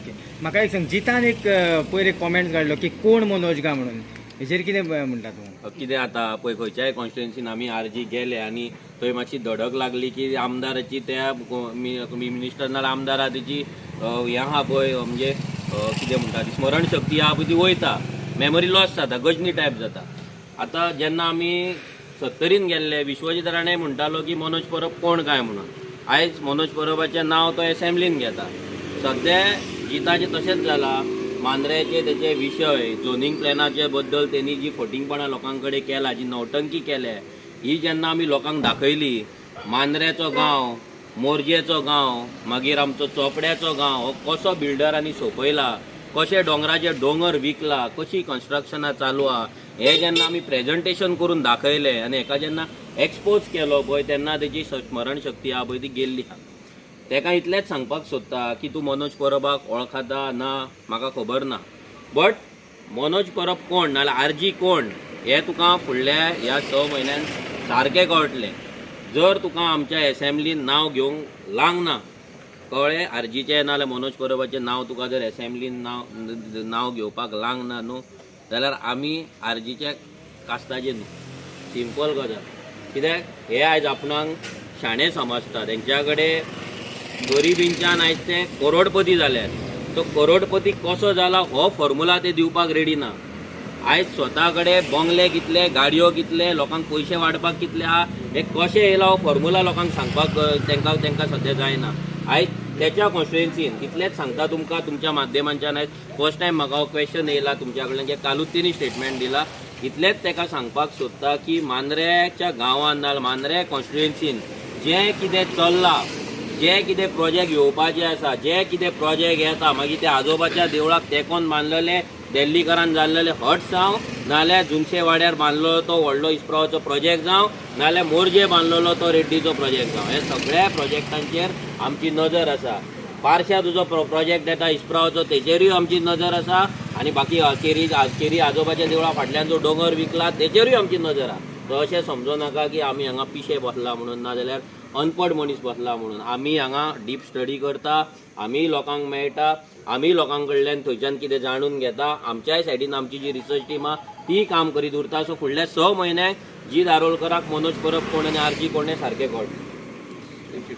Okay, म्हाका एक सांग, जितान एक पयर एक कॉमेंट्स काडलो की कोण मनोज गा म्हणून, हेजेर कितें म्हणटा तूं? कितें आतां पळय, खंयच्याय कॉन्स्टिट्युएन्सीन आमी आरजी गेले आनी थंय मातशी धडक लागली की आमदाराची त्या मिनिस्टर नाल्यार आमदारा तेजी हें आहा पळय, म्हणजे कितें म्हणटा ती, स्मरण शक्ती आहा पळय ती वयता, मेमरी लॉस जाता, गजनी टायप जाता. आतां जेन्ना आमी सत्तरीन गेल्ले, विश्वजीत राणे म्हणटालो की मनोज परब कोण काय म्हणून. आयज मनोज परबाचें नांव तो एसेंब्लीन घेता. सद्या जिताचें तशेंच जालां. मांद्र्याचे तेचे विशय, झोनींग प्लॅनाचे बद्दल तेणी जी फटींगपणां लोकां कडेन केला, जी नौटंकी केल्या, ही जेन्ना आमी लोकांक दाखयली, मांद्र्याचो गांव, मोरजेचो गांव, मागीर आमचो चोपड्याचो गांव हो कसो बिल्डरांनी सोंपयला, कशे दोंगराचे दोंगर विकला, कशी कन्स्ट्रक्शनां चालू आहा, हे जेन्ना आमी प्रेजेंटेशन करून दाखयलें आनी हेका जेन्ना एक्सपोज केलो पळय, तेन्ना तेजी स्मरण शक्ती आहा पळय ती गेल्ली आहा. तेका इतलेंच सांगपाक सोदता की तूं मनोज परबाक वळखता ना म्हाका खबर ना, बट मनोज परब कोण नाल्यार आरजी कोण हें तुका फुडल्या ह्या 6 म्हयन्यान सारकें कळटलें. जर तुका आमच्या एसेंब्लीन नांव घेवंक लांग ना, कळ्ळें, आरजीचें नाल्यार मनोज परबाचें नांव तुका जर एसेंब्लीन नांव नांव घेवपाक लांग ना न्हू, जाल्यार आमी आरजीच्या कास्ताचे न्हू. सिंपल गजाल. कित्याक हे आयज आपणाक शाणे समजता, तेंच्या कडेन गरिबींच्यान आयज ते करोडपती जाल्यात. तो करोडपती कसो जाला हो फॉर्मुला ते दिवपाक रेडी ना. आयज स्वता कडेन बंगले कितले, गाडयो कितले, लोकांक पयशे वाडपाक कितले आहा, हे कशें येयला हो फॉर्मुला लोकांक सांगपाक तांकां सद्या जायना. आयज तेच्या कॉन्स्टिट्युएन्सीन, इतलेंच सांगता तुमकां तुमच्या माध्यमांच्यान, आयज फर्स्ट टायम म्हाका हो क्वेश्चन येयला तुमच्या कडल्यान की कालूच तेणी स्टेटमेंट दिला, इतलेंच तेका सांगपाक सोदता की मांद्र्याच्या गांवान नाल्यार मांद्रे कॉन्स्टिट्युएन्सीन जें कितें चल्लां, जे कितें प्रोजेक्ट येवपाचे आसा, जे कितें प्रोजेक्ट येता, मागीर ते आजोबाच्या देवळाक तेंकोन बांदलेले दिल्लीकरान जाल्लेले हट जावं, नाल्यार जुनशे वाड्यार बांदलेलो तो व्हडलो इस्प्रावाचो प्रोजेक्ट जावं, नाल्यार मोरजे बांदलेलो तो रेड्डीचो प्रोजेक्ट जावं, हे सगळ्या प्रोजेक्टांचेर आमची नजर आसा. पारशा तुजो प्रोजेक्ट येता इस्प्रावाचो, तेचेरूय आमची नजर आसा आनी बाकी केरी केरी आजोबाच्या देवळा फाटल्यान जो दोंगर विकला तेचेरूय आमची नजर आहा. सो अशें समजो नाका की आमी हांगा पिशे बसला म्हणून, नाजाल्यार अनपड मनीस बसला म्हणून. आमी हांगा डीप स्टडी करता, आमी लोकांक मेळटा, आमी लोकां कडल्यान थंयच्यान कितें जाणून घेता. आमच्याय सायडीन आमची जी रिसर्च टीम आहा ती काम करीत उरता. सो फुडल्या 6 म्हयन्याक जीत आरोलकराक मनोज परब कोण आनी आरजी कोण हें सारकें कळटलें. Thank you.